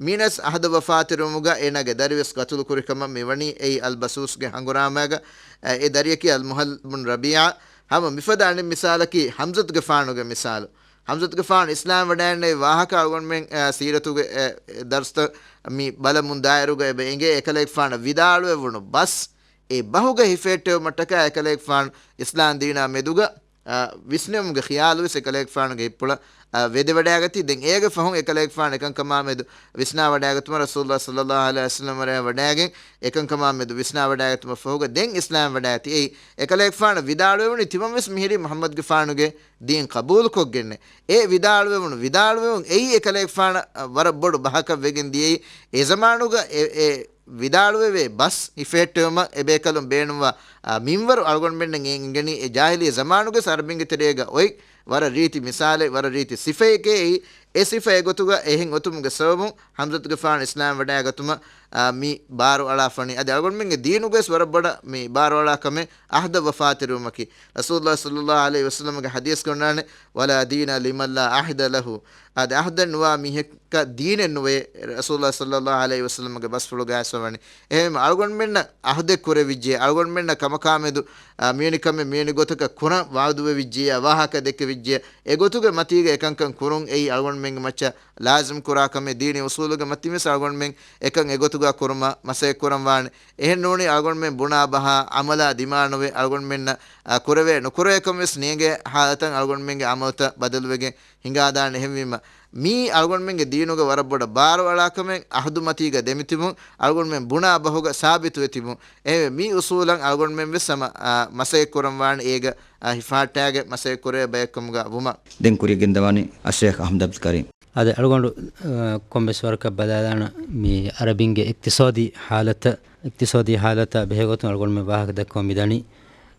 މީނަސް އަހްދަށް ވަފާތެރިވުމުގަ އޭނާގެ ދަރިވެސް ޤަތުލު ކުރި ކަމަށް މި ވަނީ އެއީ އަލްބަސޫސްގެ ހަނގުރާމައިގަ، އެ ދަރިޔަކީ އަލްމުހައްލަ ބުނު ރަބީޢާ. ހަމަ މިފަދަ އަނެއް މިސާލަކީ ޙަމްޒަތުގެފާނުގެ މިސާލު. ޙަމްޒަތުގެފާނު އިސްލާމް ވަޑައިގެންނެވި ވާހަކަ އަޅުގަނޑުމެން، އެ، ސީރަތުގެ، އެ، ދަރުސްތައް މި ބަލަމުން ދާއިރުގަ އެބަ އެނގޭ އެކަލޭގެފާނަށް ވިދާޅުވެވުނު ބަސް، އެ ބަހުގަ ހިފެހެއްޓެވުމަށްޓަކާ އެކަލޭގެފާނު އިސްލާމް ދީނާ މެދުގަ އާ، ވިސްނެވުމުގެ ޚިޔާލުވެސް އެކަލޭގެފާނުގެ ހިތްޕުޅަށް، އާ، ވެދެވަޑައިގަތީ. ދެން އޭގެ ފަހުން އެކަލޭގެފާނު އެކަންކަމާ މެދު ވިސްނާވަޑައިގަތުމަށް ރަސޫލުﷲ ޞައްލަﷲ ޢަލައިހި ވަސައްލަމަ ވަޑައިގެން އެކަންކަމާ މެދު ވިސްނާވަޑައިގަތުމަށް ފަހުގަ ދެން އިސްލާމް ވަޑައިގަތީ. އެއީ އެކަލޭގެފާނަށް ވިދާޅުވެވުނީ ތިމަންވެސް މިހިރީ މުޙައްމަދުގެފާނުގެ ދީން ޤަބޫލުކޮށްގެންނޭ. އެ ވިދާޅުވެވުނު ވިދާޅުވެވުން އެއީ އެކަލޭގެފާނަށް، އަ، ވަރަށް ބޮޑު ބަހަކަށް ވެގެން ދިޔައީ. އެ ޒަމާނުގަ އެ، އެ ވިދާޅުވެވޭ ބަސް ހިފެހެއްޓެވުމަށް އެބޭކަލުން ބޭނުންވާ، އާ، މިންވަރު އަޅުގަނޑުމެންނަށް އެނގެނީ އެ ޖާހިލިއްޔަ ޒަމާނުގެ އަރަބިންގެ ތެރޭގަ އޮތް ވަރަށް ރީތި މިސާލެއް، ވަރަށް ރީތި ސިފައެކޭ. އެ ސިފަ އެގޮތުގަ އެހެން އޮތުމުގެ ސަބަބުން ޙަމްޒަތުގެފާނު އިސްލާމް ވަޑައިގަތުމަށް، އާ، މި ބާރު އަޅާފަނީ. އަދި އަޅުގަނޑުމެންގެ ދީނުގަވެސް ވަރަށް ބޮޑަށް މި ބާރު އަޅާ ކަމެއް އަހްދަށް ވަފާތެރިވުމަކީ. ރަސޫލުﷲ ޞައްލަﷲ ޢަލައިހި ވަސައްލަމަގެ ޙަދީޘްގަ އޮންނާނެ، "ولا دين لمن لا عهد له." އާދެ، އަހްދެއް ނުވާ މީހަކަށް ދީނެއް ނުވޭ، ރަސޫލުﷲ ޞައްލަﷲ ޢަލައިހި ވަސައްލަމަގެ ބަސްފުޅުގައި ވަނީ. އެހެންވީމަ އަޅުގަނޑުމެންނަށް އަހްދެއް ކުރެވިއްޖެ، އަޅުގަނޑުމެންނަށް ކަމަކާމެދު، އާ، މިވެނި ކަމެއް މިވެނި ގޮތަކަށް ކުރަން ވަޢުދުވެވިއްޖެ، ވާހަކަ ދެއްކެވިއްޖެ، އެގޮތުގެ މަތީގަ އެކަންކަން ކުރުން އެއީ އަޅުގަނޑުމެންގެ މައްޗަށް ލާޒިމް ކުރާ ކަމެއް. ދީނީ އުޞޫލުގެ މަތިންވެސް އަޅުގަނޑުމެން އެކަން އެގޮތުގަ ކުރުމަށް މަސައްކަތް ކުރަން ވާނެ. އެހެން ނޫނީ އަޅުގަނޑުމެން ބުނާ ބަހާ ޢަމަލާ ދިމާނުވެ އަޅުގަނޑުމެންނަށް، އާ، ކުރެވޭ ނުކުރޭކަން ވެސް ނޭނގޭ ޙާލަތަށް އަޅުގަނޑުމެންގެ ޢަމަލުތައް ބަދަލުވެގެން ހިނގާދާނެ. އެހެންވީމަ، މީ އަޅުގަނޑުމެންގެ ދީނުގަ ވަރަށް ބޮޑަށް ބާރު އަޅާ ކަމެއް، އަހުދުމަތީގަ ދެމިތިބުން، އަޅުގަނޑުމެން ބުނާ ބަހުގަ ސާބިތުވެ ތިބުން. އެހެންވެ، މި އުޞޫލަށް އަޅުގަނޑުމެން ވެސް ހަމަ، އާ، މަސައްކަތް ކުރަން ވާނެ، އޭގަ، އާ، ހިފަހައްޓާގެ މަސައްކަތް ކުރޭ ބަޔެއްކަމުގަ ވުމަށް. ދެން ކުރިޔަށް ގެންދަވާނީ އައްޝޭޚް އަޙްމަދު ޢަބްދުލް ކަރީމް. އާދެ، އަޅުގަނޑު، އާ، ކޮންމެސް ވަރަކަށް ބަލާލާނަ މި އަރަބިންގެ އިޤްތިޞާދީ ޙާލަތަށް، އިޤްތިޞާދީ ޙާލަތާ ބެހޭގޮތުން އަޅުގަނޑުމެން ވާހަކަ ދައްކަމުން މިދަނީ.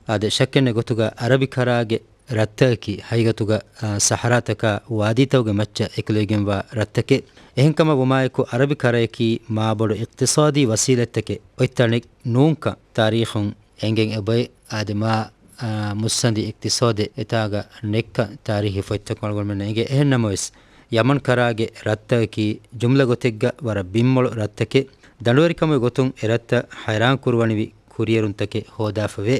އާދެ، ޝައްކެއް ނެތް ގޮތުގަ އަރަބި ކަރާގެ ރަށްތަކަކީ ހަގީގަތުގަ، އާ، ސަހަރާތަކާ ވާދީތަކުގެ މައްޗަށް އެކުލެވިގެންވާ ރަށްތަކެއް. އެހެންކަމަށް ވުމާއެކު، އަރަބި ކަރަޔަކީ މާބޮޑު އިޤްތިޞާދީ ވަސީލަތްތަކެއް އޮތް ތަނެއް ނޫންކަން ތާރީޚުން އެނގެން އެބައޮތް. އާދެ، މާ، އާ، މުއްސަނދި އިޤްތިޞާދެއް އެތާގަ ނެތްކަން ތާރީޚީ ފޮތްތަކުން އަޅުގަނޑުމެންނަށް އެނގޭ. އެހެން ނަމަވެސް، ޔަމަން ކަރާގެ ރަށްތަކަކީ ޖުމްލަ ގޮތެއްގަ ވަރަށް ބިންމޮޅު ރަށްތަކެއް. ދަނޑުވެރިކަމުގެ ގޮތުން އެ ރަށްތައް ޙައިރާން ކުރުވަނިވި ކުރިއެރުންތަކެއް ހޯދާފަވޭ.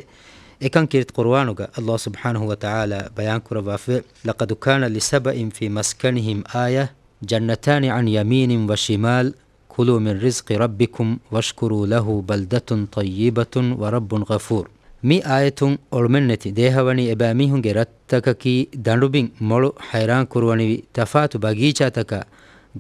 އެކަން ކީރިތި ޤުރުއާނުގަ ﷲ ސުބްޙާނަހޫ ވަތަޢާލާ ބަޔާންކުރައްވާފަވޭ، "لقد كان لسبإ في مسكنهم آية جنتان عن يمين وشمال كلوا من رزق ربكم واشكروا له بلدة طيبة ورب غفور." މި އާޔަތުން އޮޅުމެއްނެތި ދޭހަވަނީ އެބައިމީހުންގެ ރަށްތަކަކީ ދަނޑުބިން މޮޅު ޙައިރާން ކުރުވަނިވި ތަފާތު ބަގީޗާތަކާ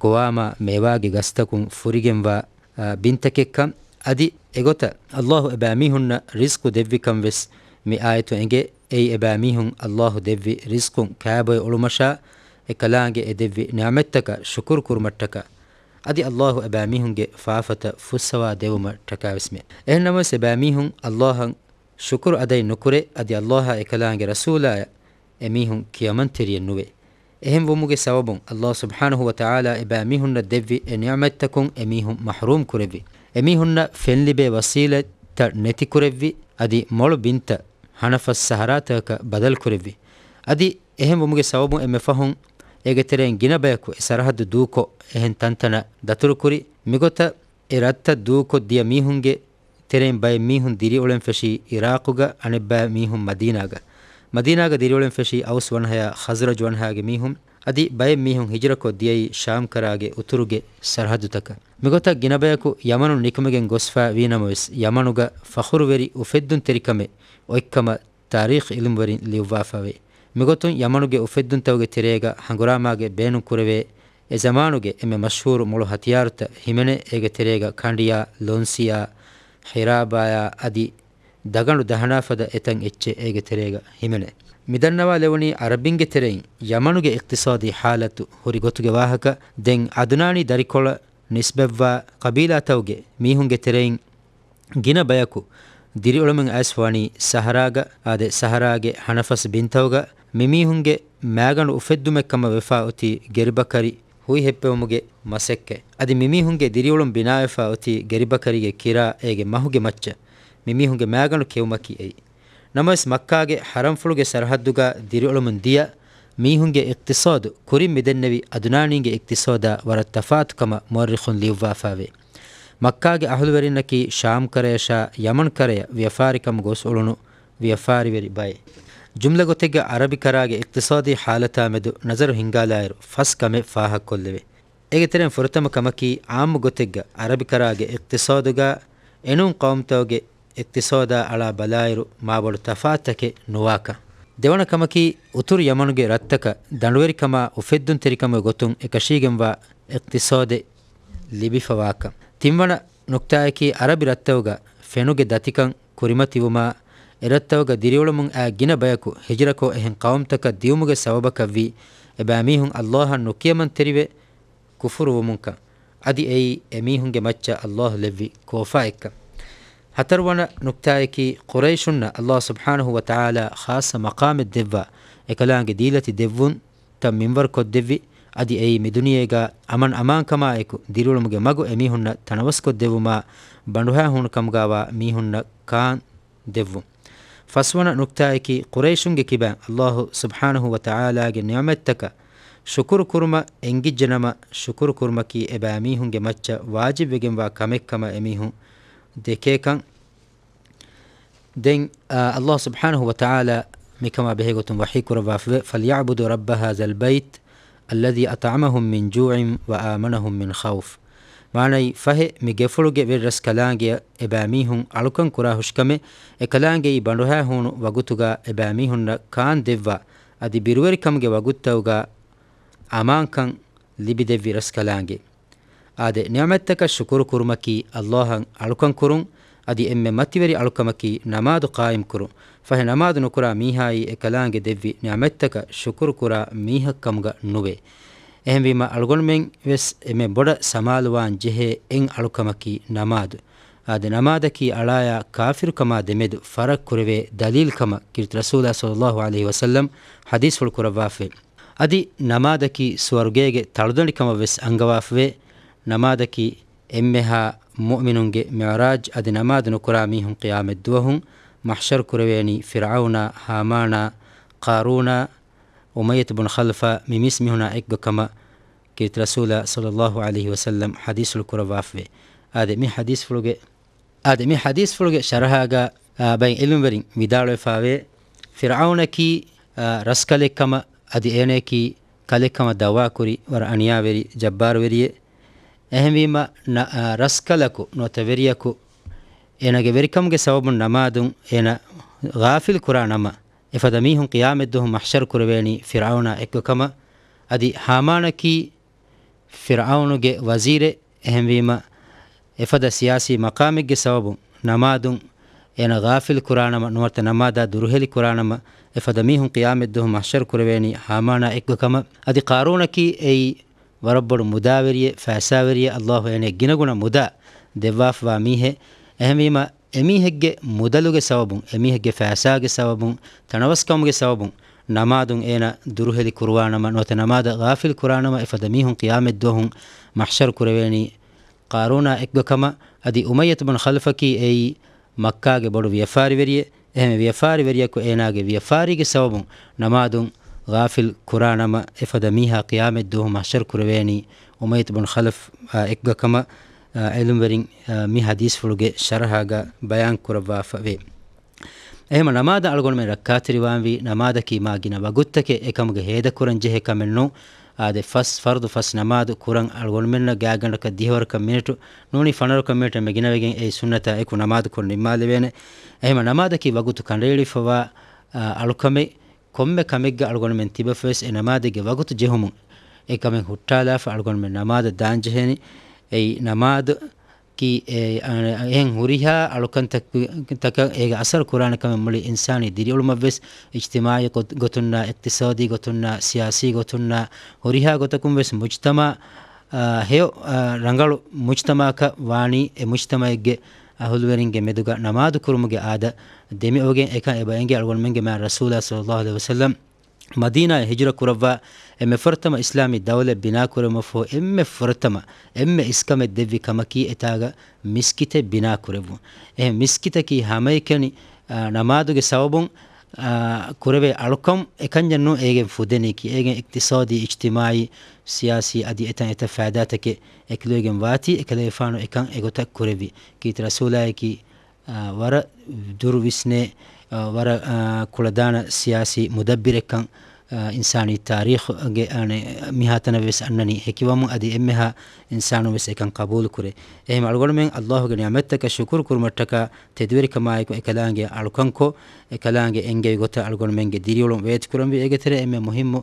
ގޮވާމާ މޭވާގެ ގަސްތަކުން ފުރިގެންވާ އާ، ބިންތަކެއްކަން، އަދި އެގޮތަށް ﷲ އެބައިމީހުންނަށް ރިޒްޤު ދެއްވިކަން ވެސް މި އާޔަތު އެނގޭ. އެއީ އެބައިމީހުން ﷲ ދެއްވި ރިޒްޤުން ކާބޮއެ އުޅުމަށާ، އެކަލާނގެ އެ ދެއްވި ނިޢުމަތްތަކަށް ޝުކުރު ކުރުމަށްޓަކާ، އަދި ﷲ އެބައިމީހުންގެ ފާފަތައް ފުއްސަވާ ދެވުމަށްޓަކާ ވެސްމެ. އެހެން ނަމަވެސް އެބައިމީހުން ﷲ އަށް ޝުކުރު އަދައި ނުކުރޭ، އަދި ﷲ އާ އެކަލާނގެ ރަސޫލާއަށް އެމީހުން ކިޔަމަންތެރިއެއް ނުވޭ. އެހެން ވުމުގެ ސަބަބުން ﷲ ސުބްޙާނަހޫ ވަތަޢާލާ އެބައިމީހުންނަށް ދެއްވި އެ ނިޢުމަތްތަކުން އެމީހުން މަޙްރޫމް ކުރެއްވި. އެމީހުންނަށް ފެންލިބޭ ވަސީލަތްތައް ނެތިކުރެއްވި، އަދި މޮޅު ބިންތައް ހަނަފަސް ސަހަރާތަކަކަށް ބަދަލު ކުރެއްވި. އަދި އެހެން ވުމުގެ ސަބަބުން އެންމެ ފަހުން އޭގެ ތެރެއިން ގިނަ ބަޔަކު އެ ސަރަހައްދު ދޫކޮށް، އެހެން ތަންތަނަށް ދަތުރުކުރި. މިގޮތަށް އެ ރަށްތައް ދޫކޮށް ދިޔަ މީހުންގެ ތެރެއިން ބައެއް މީހުން ދިރިއުޅެން ފެށީ އިރާޤުގަ، އަނެއްބައި މީހުން މަދީނާގަ. މަދީނާގަ ދިރިއުޅެން ފެށީ އައުސް ވަންހަޔާ ޚަޒްރަޖް ވަންހަޔާގެ މީހުން. އަދި ބައެއް މީހުން ހިޖުރަކޮށް ދިޔައީ ޝާމްކަރާގެ އުތުރުގެ ސަރަހައްދުތަކަށް. މިގޮތަށް ގިނަ ބަޔަކު ޔަމަނުން ނިކުމެގެން ގޮސްފަ ވީނަމަވެސް، ޔަމަނުގަ ފަޚުރުވެރި އުފެއްދުންތެރިކަމެއް އޮތްކަމަށް ތާރީޚް އިލްމުވެރިން ލިޔުއްވާފަވޭ. މިގޮތުން ޔަމަނުގެ އުފެއްދުންތަކުގެ ތެރޭގަ ހަނގުރާމާގެ ބޭނުން ކުރެވޭ، އެ ޒަމާނުގެ އެންމެ މަޝްހޫރު މޮޅު ހަތިޔާރުތައް ހިމެނޭ. އޭގެ ތެރޭގަ ކަނޑިޔާ، ލޮންސިޔާ، ހިރާބާޔާ އަދި ދަގަނޑު ދަހަނާ ފަދަ އެތަން އެއްޗެއް އޭގެ ތެރޭގަ ހިމެނޭ. މިދަންނަވާލެވުނީ ޢަރަބިންގެ ތެރެއިން ޔަމަނުގެ އިޤްތިޞާދީ ޙާލަތު ހުރި ގޮތުގެ ވާހަކަ. ދެން ޢަދުނާނީ ދަރިކޮޅަށް ނިސްބަތްވާ ޤަބީލާތަކުގެ މީހުންގެ ތެރެއިން ގިނަ ބަޔަކު ދިރިއުޅެމުން އައިސް ވަނީ ސަހަރާގަ. އާދެ، ސަހަރާގެ ހަނަފަސް ބިންތަކުގަ މިމީހުންގެ މާގަނޑު އުފެއްދުމެއް ކަމަށް ވެފާ އޮތީ ގެރިބަކަރި ހުއިހެއްޕެވުމުގެ މަސައްކަތް. އަދި މިމީހުންގެ ދިރިއުޅުން ބިނާވެފާ އޮތީ ގެރިބަކަރީގެ ކިރާ އޭގެ މަހުގެ މައްޗަށް މިމީހުންގެ މާގަނޑު ކެއުމަކީ އެއީ. ނަމަވެސް، މައްކާގެ ޙަރަމްފުޅުގެ ސަރަހައްދުގަ ދިރިއުޅެމުން ދިޔަ މީހުންގެ އިޤްތިޞާދު ކުރިން މިދެންނެވި ޢަދުނާނީންގެ އިޤްތިޞާދާ ވަރަށް ތަފާތު ކަމަށް މުއައްރިޚުން ލިޔުއްވާފައިވޭ. މައްކާގެ އަހުލުވެރިންނަކީ ޝާމްކަރަޔަށާ ޔަމަންކަރަޔަށް ވިޔަފާރިކަމަށް ގޮސް އުޅުނު ވިޔަފާރިވެރި ބައެއް. ޖުމްލަ ގޮތެއްގަ ޢަރަބިކަރާގެ އިޤްތިޞާދީ ޙާލަތާމެދު ނަޒަރު ހިންގާލާއިރު، ފަސް ކަމެއް ފާހަގަކޮށްލެވޭ. އޭގެ ތެރެއިން ފުރަތަމަ ކަމަކީ، ޢާއްމު ގޮތެއްގަ ޢަރަބިކަރާގެ އިޤްތިޞާދުގަ އެނޫން ޤައުމުތަކުގެ އިޤްތިޞާދާ އަޅާ ބަލާއިރު، މާބޮޑު ތަފާތުތަކެއް ނުވާކަން. ދެވަނަ ކަމަކީ، އުތުރު ޔަމަނުގެ ރަށްތަކަށް ދަނޑުވެރިކަމާ އުފެއްދުންތެރިކަމުގެ ގޮތުން އެކަށީގެންވާ އިޤްތިޞާދެއް ލިބިފަވާކަން. ތިންވަނަ ނުކްތާއަކީ، ޢަރަބި ރަށްތަކުގަ ފެނުގެ ދަތިކަން ކުރިމަތިވުމާ، އެރަށްތަކުގަ ދިރިއުޅެމުން އައި ގިނަ ބަޔަކު ހިޖުރަކޮށް އެހެން ޤައުމުތަކަށް ދިޔުމުގެ ސަބަބަކަށްވީ، އެބައިމީހުން ﷲ އަށް ނުކިޔަމަންތެރިވެ ކުފުރުވުމުންކަން. އަދި އެއީ އެމީހުންގެ މައްޗަށް ﷲ ލެއްވި ކޯފާއެއްކަން. ހަތަރުވަނަ ނުކްތާއަކީ، ޤުރައިޝުންނަށް ﷲ ސުބްޙާނަހޫ ވަތަޢާލާ ޚާއްޞަ މަޤާމެއް ދެއްވާ، އެކަލާނގެ ދީލަތި ދެއްވުން ތައް މިންވަރު ކޮށްދެއްވި. އަދި އެއީ މިދުނިޔޭގަ އަމަން އަމާންކަމާއެކު ދިރިއުޅުމުގެ މަގު އެމީހުންނަށް ތަނަވަސްކޮށްދެއްވުމާ، ބަނޑުހައިހޫނުކަމުގައިވާ މީހުންނަށް ކާން ދެއްވުން. ފަސްވަނަ ނުކްތާއަކީ، ޤުރައިޝުންގެ ކިބައިން ﷲ ސުބްޙާނަހޫ ވަތަޢާލާގެ ނިޢުމަތްތަކަށް ޝުކުރު ކުރުމަށް އެންގިއްޖެނަމަ، ޝުކުރު ކުރުމަކީ އެބައިމީހުންގެ މައްޗަށް ވާޖިބްވެގެންވާ ކަމެއްކަމަށް އެމީހުން ދެކޭކަން. ދެން، އާ، ﷲ ސުބްޙާނަހޫ ވަތަޢާލާ މިކަމާ ބެހޭގޮތުން ވަޙީ ކުރައްވާފައިވޭ، "فَلْيَعْبُدُوا رَبَّ هَٰذَا الْبَيْتِ الَّذِي أَطْعَمَهُم مِّن جُوعٍ وَآمَنَهُم مِّن خَوْفٍ." މާނައީ، ފަހެ، މި ގެފުޅުގެ ވެރިރަސްކަލާނގެއަށް އެބައިމީހުން އަޅުކަން ކުރާ ހުށިކަމެއް، އެކަލާނގެއީ ބަނޑުހައިހޫނު ވަގުތުގަ އެބައިމީހުންނަށް ކާން ދެއްވާ، އަދި ބިރުވެރިކަމުގެ ވަގުތުތަކުގަ އަމާންކަން ލިބިދެއްވި ރަސްކަލާނގެ. އާދެ، ނިޢުމަތްތަކަށް ޝުކުރު ކުރުމަކީ ﷲ އަށް އަޅުކަން ކުރުން، އަދި އެންމެ މަތިވެރި އަޅުކަމަކީ ނަމާދު ޤާއިމް ކުރުން. ފަހެ، ނަމާދު ނުކުރާ މީހާއީ އެކަލާނގެ ދެއްވި ނިޢުމަތްތަކަށް ޝުކުރު ކުރާ މީހަކު ކަމުގަ ނުވޭ. އެހެންވީމަ، އަޅުގަނޑުމެން ވެސް އެންމެ ބޮޑަށް ސަމާލުވާން ޖެހޭ އެއް އަޅުކަމަކީ ނަމާދު. އާދެ، ނަމާދަކީ އަޅާޔާ ކާފިރުކަމާ ދެމެދު ފަރަޤް ކުރެވޭ ދަލީލް ކަމަށް ކީރިތި ރަސޫލާ ޞައްލައްލާހު ޢަލައިހި ވަސައްލަމް ޙަދީޘްފުޅު ކުރައްވާފައި. އަދި ނަމާދަކީ ސުވަރުގޭގެ ތަޅުދަނޑިކަމަށް ވެސް އަންގަވާފަވޭ. ނަމާދަކީ އެންމެހާ މުއުމިނުންގެ މިޢުރާޖް. އަދި ނަމާދު ނުކުރާ މީހުން ޤިޔާމަތްދުވަހުން މަޙްޝަރު ކުރެވޭނީ ފިރްޢައުނާ، ހާމާނާ، ޤާރޫނާ، އުމައްޔަތު ބުން ޚަލްފާ މި މީސްމީހުނާ އެއްގޮތް ކަމަށް ކީރިތި ރަސޫލާ ޞައްލައްލާހު ޢަލައިހި ވަސައްލަމް ޙަދީޘްފުޅު ކުރައްވާފަވޭ. އާދެ، މި ޙަދީޘްފުޅުގެ އާދެ، މި ޙަދީޘްފުޅުގެ ޝަރަޙާގަ، އާ، ބައެއް ޢިލްމުވެރިން ވިދާޅުވެފައިވޭ، ފިރްޢައުނަކީ، އާ، ރަސްކަލެއްކަމަށް އަދި އޭނަޔަކީ ކަލެއްކަމަށް ދަޢުވާކުރި ވަރަށް އަނިޔާވެރި ޖައްބާރުވެރިއެއް. އެހެންވީމަ، ނަ-، އާ، ރަސްކަލަކު ނުވަތަ ވެރިޔަކު އޭނަގެ ވެރިކަމުގެ ސަބަބުން ނަމާދުން އޭނަ ޣާފިލް ކުރާ ނަމަ، އެފަދަ މީހުން ޤިޔާމަތްދުވަހު މަޙްޝަރު ކުރެވޭނީ ފިރްޢައުނާ އެއްގޮތް ކަމަށް. އަދި ހާމާނަކީ ފިރްޢައުނުގެ ވަޒީރެއް. އެހެންވީމަ، އެފަދަ ސިޔާސީ މަޤާމެއްގެ ސަބަބުން ނަމާދުން އޭނަ ޣާފިލް ކުރާނަމަ، ނުވަތަ ނަމާދާ ދުރުހެލި ކުރާނަމަ، އެފަދަ މީހުން ޤިޔާމަތްދުވަހު މަޙްޝަރު ކުރެވޭނީ ހާމާނާ އެއްގޮތް ކަމަށް. އަދި ޤާރޫނަކީ އެއީ ވަރަށް ބޮޑު މުދާވެރިއެއް، ފައިސާވެރިއެއް، ﷲ އޭނައަށް ގިނަގުނަ މުދާ ދެއްވާފަވާ މީހެއް. އެހެންވީމަ، އެމީހެއްގެ މުދަލުގެ ސަބަބުން، އެމީހެއްގެ ފައިސާގެ ސަބަބުން، ތަނަވަސްކަމުގެ ސަބަބުން، ނަމާދުން އޭނަ ދުރުހެލި ކުރުވާނަމަ، ނުވަތަ ނަމާދަށް ޣާފިލް ކުރާނަމަ، އެފަދަ މީހުން ޤިޔާމަތްދުވަހުން މަޙްޝަރު ކުރެވޭނީ ޤާރޫނާ އެއްގޮތް ކަމަށް. އަދި އުމައްޔަތު ބުން ޚަލްފަކީ އެއީ މައްކާގެ ބޮޑު ވިޔަފާރިވެރިއެއް. އެހެން ވިޔަފާރިވެރިޔަކު އޭނާގެ ވިޔަފާރީގެ ސަބަބުން ނަމާދުން ޣާފިލް ކުރާނަމަ، އެފަދަ މީހާ ޤިޔާމަތްދުވަހު މަޙްޝަރު ކުރެވޭނީ އުމައްޔަތު ބުން ޚަލަފް، އާ، އެއްގޮތް ކަމަށް. އާ، އެލުންވެރިން، އާ، މި ޙަދީޘްފުޅުގެ ޝަރަޙާގަ ބަޔާން ކުރައްވާފަ ވޭ. އެހެމަ ނަމާދަށް އަޅުގަނޑުމެން ރައްކާތެރިވާންވީ، ނަމާދަކީ މާ ގިނަ ވަގުތުތަކެއް އެކަމުގެ ހޭދަކުރަން ޖެހޭ ކަމެއް ނޫން. އާދެ، ފަސް ފަރުޟު ފަސް ނަމާދު ކުރަން އަޅުގަނޑުމެންނަށް ގާތްގަނޑަކަށް ދިހަވަރަކަށް މިނެޓު ނޫނީ ފަނަރަކަށް މިނެޓު އެންމެ ގިނަވެގެން އެއީ ސުންނަތާ އެކު ނަމާދު ކޮށް ނިންމާލެވޭނެ. އެހެމަ ނަމާދަކީ ވަގުތު ކަނޑައެޅިފަވާ، އާ، އަޅުކަމެއް. ކޮންމެ ކަމެއްގަ އަޅުގަނޑުމެން ތިބަފަވެސް އެ ނަމާދެއްގެ ވަގުތު ޖެހުމުން އެ ކަމެއް ހުއްޓާލާފަ އަޅުގަނޑުމެން ނަމާދަށް ދާންޖެހޭނީ. އެއީ ނަމާދަކީ އެ، އަ، އެހެން ހުރިހާ އަޅުކަންތަކަށް އޭގެ އަސަރު ކުރާނެ ކަމެއް މުޅި އިންސާނީ ދިރިއުޅުމަށްވެސް، އިޖްތިމާޢީ ގޮ-، ގޮތުންނާ، އިޤްތިޞާދީ ގޮތުންނާ، ސިޔާސީ ގޮތުންނާ، ހުރިހާ ގޮތަކުންވެސް މުޖްތަމަޢު، އާ، ހެޔޮ، އާ، ރަނގަޅު މުޖްތަމަޢަކަށް ވާނީ އެ މުޖްތަމަޢެއްގެ އަހުލުވެރިންގެ މެދުގަ ނަމާދު ކުރުމުގެ އާދަ ދެމިއޮވެގެން. އެކަން އެބަ އެނގޭ އަޅުގަނޑުމެންގެ މާތް ރަސޫލާ ޞައްލައްލާހު ޢަލައިހި ވަސައްލަމް މަދީނާއަށް ހިޖުރަ ކުރައްވާ އެންމެ ފުރަތަމަ އިސްލާމީ ދައުލަތް ބިނާކުރެވުމަށްފަހު އެންމެ ފުރަތަމަ، އެންމެ އިސްކަމެއް ދެއްވި ކަމަކީ އެތާގަ މިސްކިތެއް ބިނާކުރެއްވުން. އެހެން މިސްކިތަކީ ހަމައެކަނި، އާ، ނަމާދުގެ ސަބަބުން، އާ، ކުރެވޭ އަޅުކަން އެކަންޏެއް ނޫން. އޭގެން ފުދެނީކީ، އޭގެން އިޤްތިޞާދީ، އިޖްތިމާޢީ، ސިޔާސީ އަދި އެތައް އެތައް ފައިދާތަކެއް އެކުލެވިގެން ވާތީ، އެކަލޭގެފާނު އެކަން އެގޮތަށް ކުރެއްވި. ކީރިތި ރަސޫލާއަކީ، އާ، ވަރަށް ދުރު ވިސްނޭ، އާ، ވަރަށް، އާ، ކުޅަދާނަ ސިޔާސީ މުދައްބިރެއްކަން، އާ، އިންސާނީ ތާރީޚުގެ، އާނެ، މިހާތަނަށް ވެސް އަންނަނީ ހެކިވަމުން އަދި އެންމެހާ އިންސާނުން ވެސް އެކަން ޤަބޫލުކުރޭ. އެހެން އަޅުގަނޑުމެން ﷲ ގެ ނިޢުމަތްތަކަށް ޝުކުރު ކުރުމަށްޓަކާ ތެދުވެރިކަމާއެކު އެކަލާނގެ އަޅުކަންކޮށް، އެކަލާނގެ އެންގެވި ގޮތަށް އަޅުގަނޑުމެންގެ ދިރިއުޅުން ވޭތުކުރަންވީ. އޭގެ ތެރޭ އެންމެ މުހިއްމު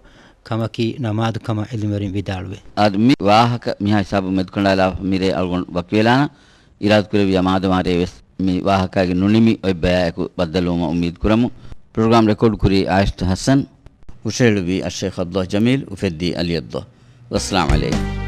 ކަމަކީ ނަމާދު ކަމަށް އެލުންވެރިން ވިދާޅުވޭ. އާދެ، މި ވާހަކަ މިހާ ހިސާބުން މެދުކަނޑާލާފަ މިރޭ އަޅުގަނޑު ވަކިވެލާނަން. އިރާދަކުރެއްވިޔާ މާދަމާ ރޭވެސް މި ވާހަކައިގެ ނުނިމި އޮތް ބަޔާއެކު ބައްދަލުވުމަށް އުއްމީދު ކުރަމު. ޕްރޮގްރާމް ރެކޯޑް ކުރީ އާއިޝްތު ޙަސަން. ހުށަހެޅުއްވީ އައްޝައިޚް ޢަބްދުﷲ ޖަމީލް، އުފެއްދީ ޢަލީ ޢަބްދުﷲ. ވައްސަލާމް ޢަލައިކުމް.